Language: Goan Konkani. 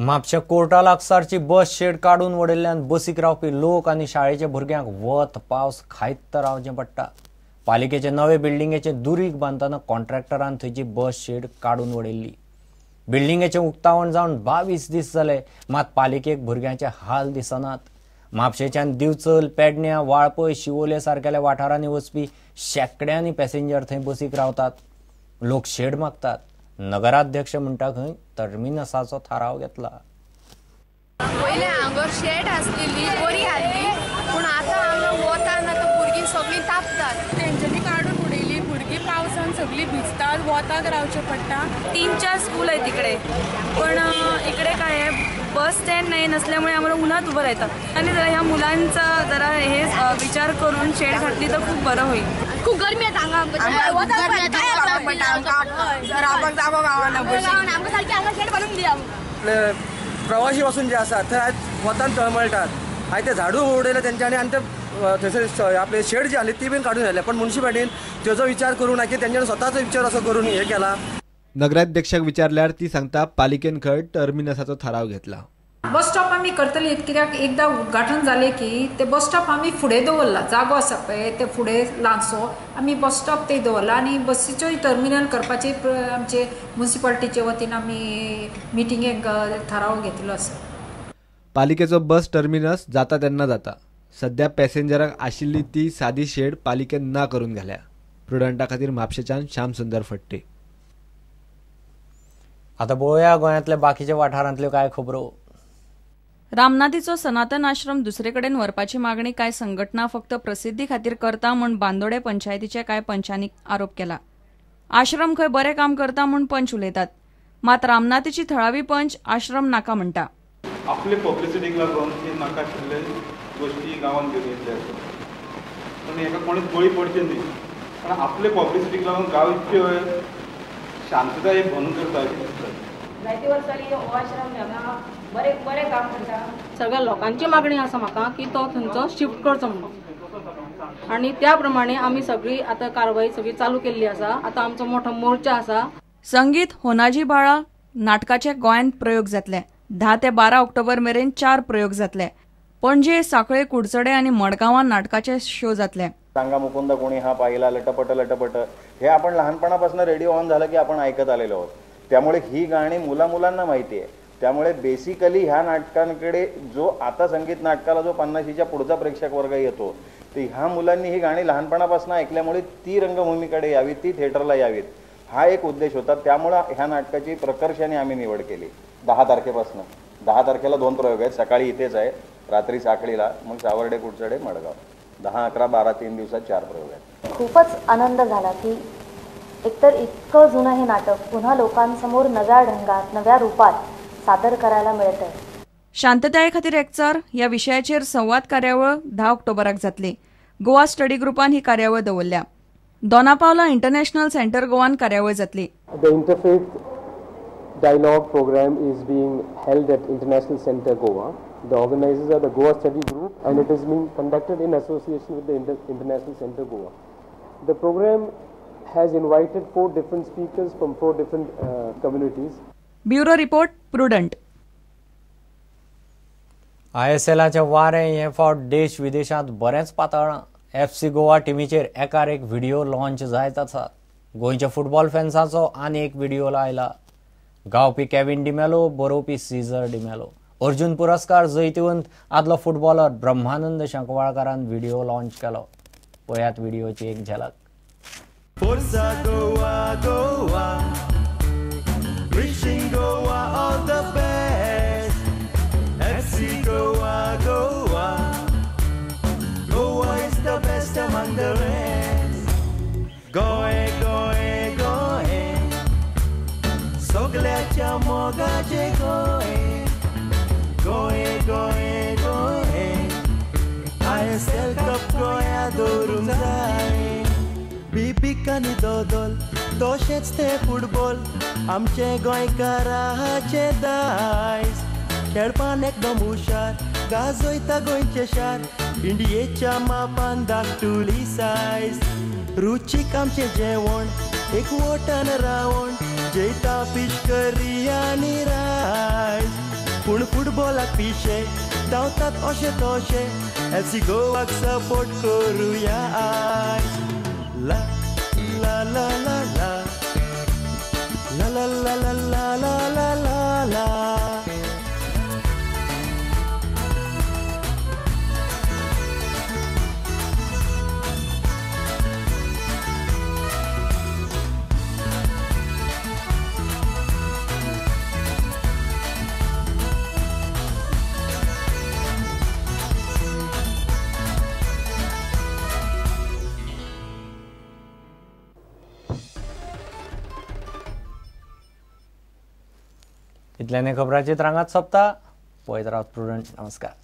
म्हापशें कोर्टा लागसारची बस शेड काडून वडयल्ल्यान बसीक रावपी लोक आनी शाळेच्या भुरग्यांक वत पावस खायत रावचें पडटा. पालिकेचे नवे बिल्डिंगेचे दुरीग बांदतना कॉन्ट्रॅक्टरान थंयची बस शेड काडून वडयल्ली. बिल्डिंगेचें उक्तावण जावन 22 दीस जाले, मात पालिकेक भुरग्यांचे हाल दिसनात. म्हापशेच्यान दिवचल, पेडण्या, वाळपय, शिवोले सारकेल्या वाठारांनी वचपी शेंकड्यांनी पॅसेंजर थंय बसीक रावतात. लोक शेड मागतात. नगराध्यक्ष म्हणटा खंय टर्मिनसाचो थाराव घेतला. पयले हांगर शेड आसलेली बरी आहली, पूण आतां हांगा वतान आतां भुरगीं सगळीं तापतात. तेंच्यांनी काडून उडयली, भुरगीं पावसान सगळीं भिजतात, वताक रावचें पडटा. 3-4 स्कूल आहे तिकडे, पण इकडे काय आहे बस स्टँड नाही नसल्यामुळे आम्हाला उन्हात उभं राहतं. आणि जरा ह्या मुलांचा जरा हे विचार करून शेड घातली तर खूप बरं होईल. खूप गरमी आहे हांगा, प्रवासी पासून जे आसा थंय आयज वतान तळमळटात. आयज ते झाडू उडयले तेंच्यांनी आनी ते थंयसर आपले शेड जी आहली ती बीन काडून व्हेले, पण म्युनिसिपालिटीन तेजो विचार करूं ना की तेंच्यांनी स्वताचो विचार असो करून हे केला. नगराध्यक्षाक विचारल्यार ती सांगता पालिकेन खंय टर्मिनसाचो थाराव घेतला. बस स्टॉप आमी करतली, कित्याक एकदां उद्घाटन जालें की ते बस स्टॉप आमी फुडें दवरला, जागो आसा पळय ते फुडें ल्हानसो आमी बस स्टॉप ते दवरला आनी बसीच्योय टर्मिनल करपाचे आमचे म्युनिसिपालिटीचे वतीन आमी मिटिंगेक थाराव घेतिल्लो आसा. पालिकेचो बस टर्मिनस जाता तेन्ना जाता. सध्या पॅसेंजरांक आशिल्ली ती सादी शेड पालिकेन ना करून घाल्या. प्रुडंटा खातीर म्हापशेच्यान श्याम सुंदर फट्टे. आतां पळोवया गोंयांतल्या बाकीच्या वाठारांतल्यो कांय खबरो. रामनाथीचो सनातन आश्रम दुसरे कडेन व्हरपाची मागणी कांय संघटना फक्त प्रसिद्धी खातीर करता म्हूण बांदोडे पंचायतीच्या कांय पंचांनी आरोप केला. आश्रम खंय बरें काम करता म्हूण पंच उलयतात, मात रामनाथीची थळावी पंच आश्रम नाका म्हणटा. आपले पब्लिसिटीक लागून हे नाका आशिल्ले गोष्टी गांवांत घेवन येतले आसा, पूण हेका कोणीच बळी पडचे न्ही. कारण आपले पब्लिसिटीक लागून गांव इतके शांतताय भंग करता अशें दिसता. जायते वर्सांनी हो आश्रम हांगा बरें बरें काम करता. सगळ्या लोकांची मागणी आसा म्हाका की तो थंयचो शिफ्ट करचो म्हणून, आनी त्या प्रमाणे आमी सगळी आतां कारवाई सगळी चालू केल्ली आसा. आतां आमचो मोठो मोर्चा आसा. संगीत होनाजी बाळा नाटकाचे गोंयांत प्रयोग जातले. 10 ते 12 ऑक्टोबर मेरेन 4 प्रयोग जातले. पणजे, साखळे, कुडचडे आनी मडगांवां नाटकाचे शो जातले. सांगा मुकुंद कोणी हा पाहिला लटपट लटपट हे आपण लहानपणापासून रेडिओ ऑन झालं की आपण ऐकत आलेलो आहोत. त्यामुळे ही गाणी मुला मुलांना माहिती आहे. त्यामुळे बेसिकली ह्या नाटकांकडे जो आता संगीत नाटकाला जो 50च्या पुढचा प्रेक्षक वर्ग येतो, ते ह्या मुलांनी ही गाणी लहानपणापासून ऐकल्यामुळे ती रंगभूमीकडे यावी, ती थिएटरला यावीत, हा एक उद्देश होता. त्यामुळे ह्या नाटकाची प्रकर्षाने आम्ही निवड केली. 10 तारखेपासून 10 तारखेला 2 प्रयोग आहेत. सकाळी इथेच आहे, रात्री साखळीला, मग सावर्डे, कुडचडे, मडगाव. 10, 11, 12 3 दिवसात 4 प्रयोग आहेत. खूपच आनंद झाला की एकतर इतकं जुनं हे नाटक पुन्हा लोकांसमोर नव्या ढंगात, नव्या रूपात सादर करायला मिळतंय. शांतताये खातीर एकचार ह्या विशयाचेर संवाद कार्यावळ 10 ऑक्टोबराक जातली. गोवा स्टडी ग्रुपान ही कार्यावळ दवरल्या. दोनापावला इंटरनॅशनल सेंटर गोवान कार्यावळ जातली. The interfaith dialogue program is being held at International Center Goa. The organizers are the Goa Study Group and it is being conducted in association with the International Center Goa. The program has invited 4 different speakers from 4 different communities. Bureau report, Prudent. ISLाचें वारें हे फावट देश विदेशांत बरेंच पातळ्ळां. FC Goa टिमीचेर एकार एक व्हिडिओ लॉन्च जायत आसात. गोंयच्या फुटबॉल फॅन्साचो आनी एक व्हिडिओ आयला. गावपी केविन डिमेलो, बरोवपी सीझर डिमेलो. अर्जुन पुरस्कार जैतिवंत आदलो फुटबॉलर ब्रह्मानंद शंकवाळकारान व्हिडिओ लॉन्च केलो. पळयात व्हिडिओची एक झलक. Forza Goa, Goa, wishing Goa all the best. FC Goa, Goa, Goa is the best among the rest. Goe, Goe, Goe, सगळ्याच्या मोगाचे गोए. गोए, गोए, गोए, ISL cup गोया दवरूंक जाय. बिबीक आनी दोदोल तशेंच ते फुटबॉल आमचे गोंयकाराचे दायज. खेळपान एकदम हुशार गाजयता गोंयचें शार, इंडियेच्या मापान धाकटुली सायज. रुचीक आमचें जेवण एकवटान रावण, जेयता फिश करी आनी रायस. पूण फुटबॉलाक पिशे धांवतात अशे तशे एफ सी गोवाक सपोर्ट करुया आयज. ला ला ला ला ला ला ला ला ला ला ला ला ला. इतल्याने खबरांची रांगात सोंपता. पळयत रावात प्रुडंट. नमस्कार.